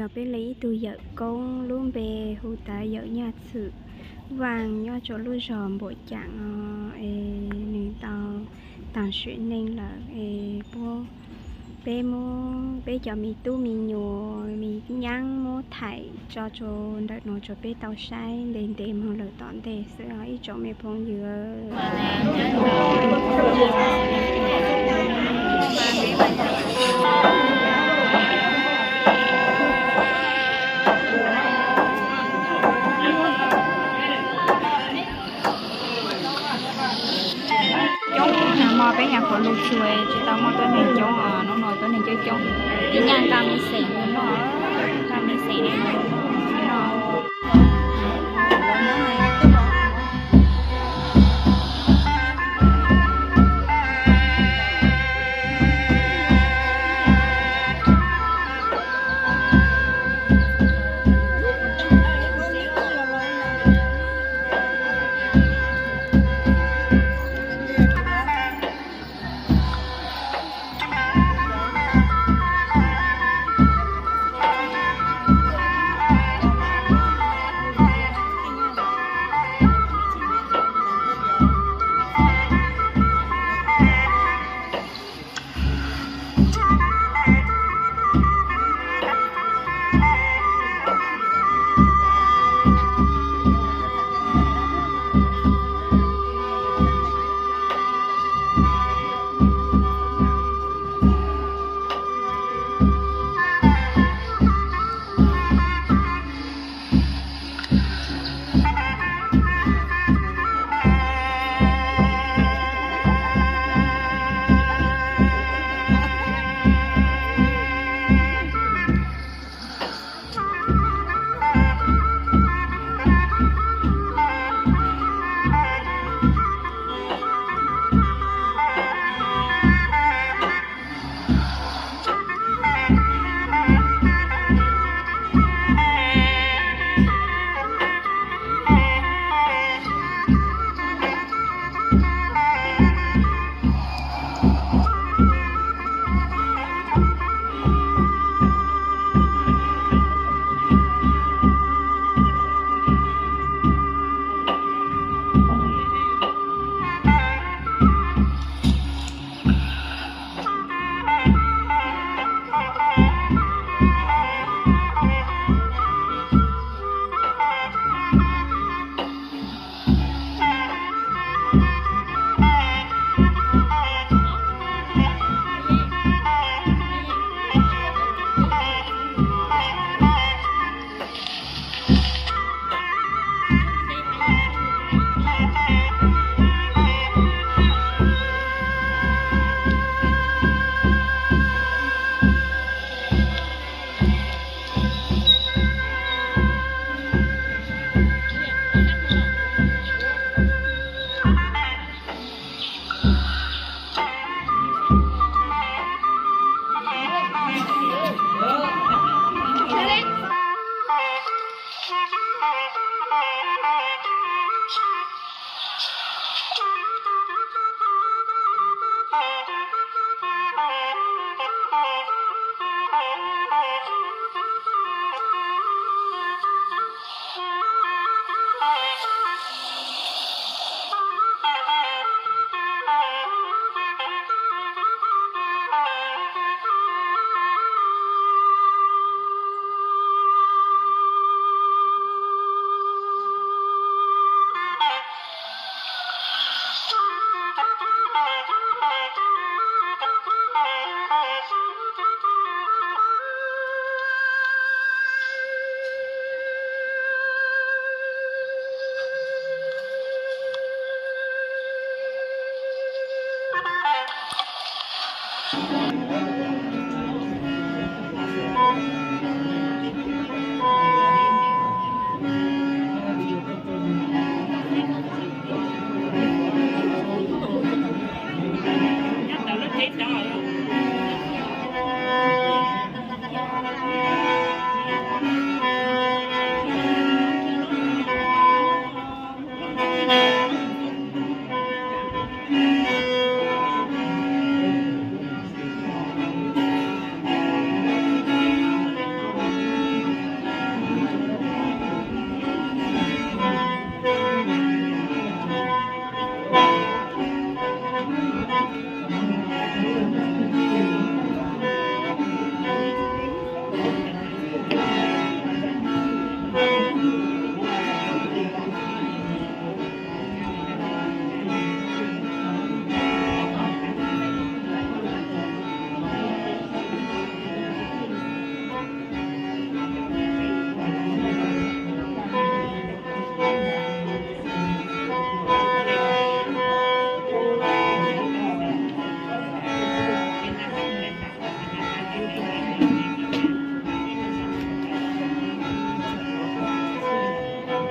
Peb li ib tug yawm koob lub npe hu tas yawm Nyaj Txwm Vaj nyob rau lub zos Npuam Ceem os, es nws tau taag sim neej lawm es peb muab peb cov me tub me nyuam me nyab muab thaij tso rau ntawm no rau peb tau saib ntev ntev moog lawm tom ntej xwb os ib tsoom me phooj ywg. Coob, nag hmo peb nyuam qhuav lug txug tsis tau muaj tuab neeg coob os, hnub no tuab neeg coob coob. Ib nyuag nqa me xeem noj, nqa me xeem noj.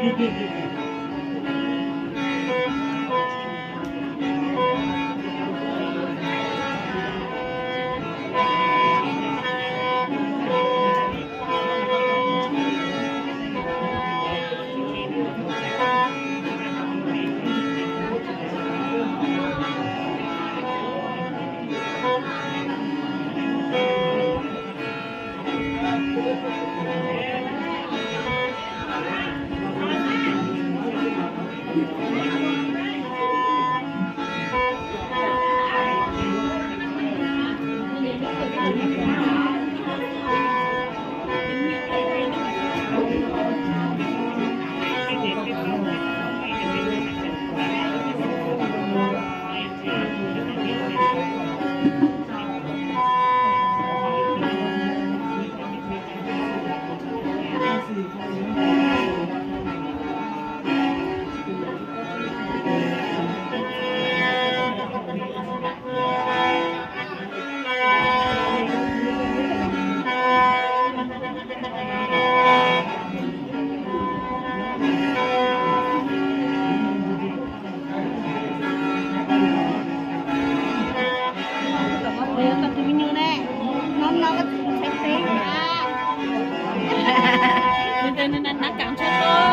Tus me nyuam ne, no no koj tus ntxhais teb na. Nws tias nws nas nas kam ntshai tuaj.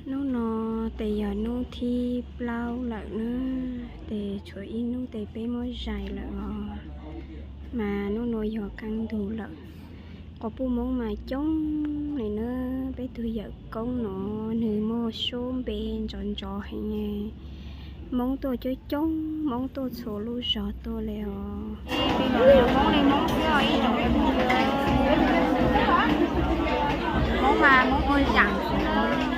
Hnub no ces yog hnub thib plaub lawm na, ces tshuav ib hnub ces peb muab zais lawm os. Mas hnub no yog qee ntug lawm. Quas puj Hmoob mas coob li na, peb tug yawm koob no nws muaj suab npe ntsov ntsov heev. Hmoob tuaj coob coob, Hmoob tuaj txhua lub zos tuaj li os. Hmoob li Hmoob xwb os ib tsoom phooj ywg. Hmoob mas Hmoob ua zaam xwb na.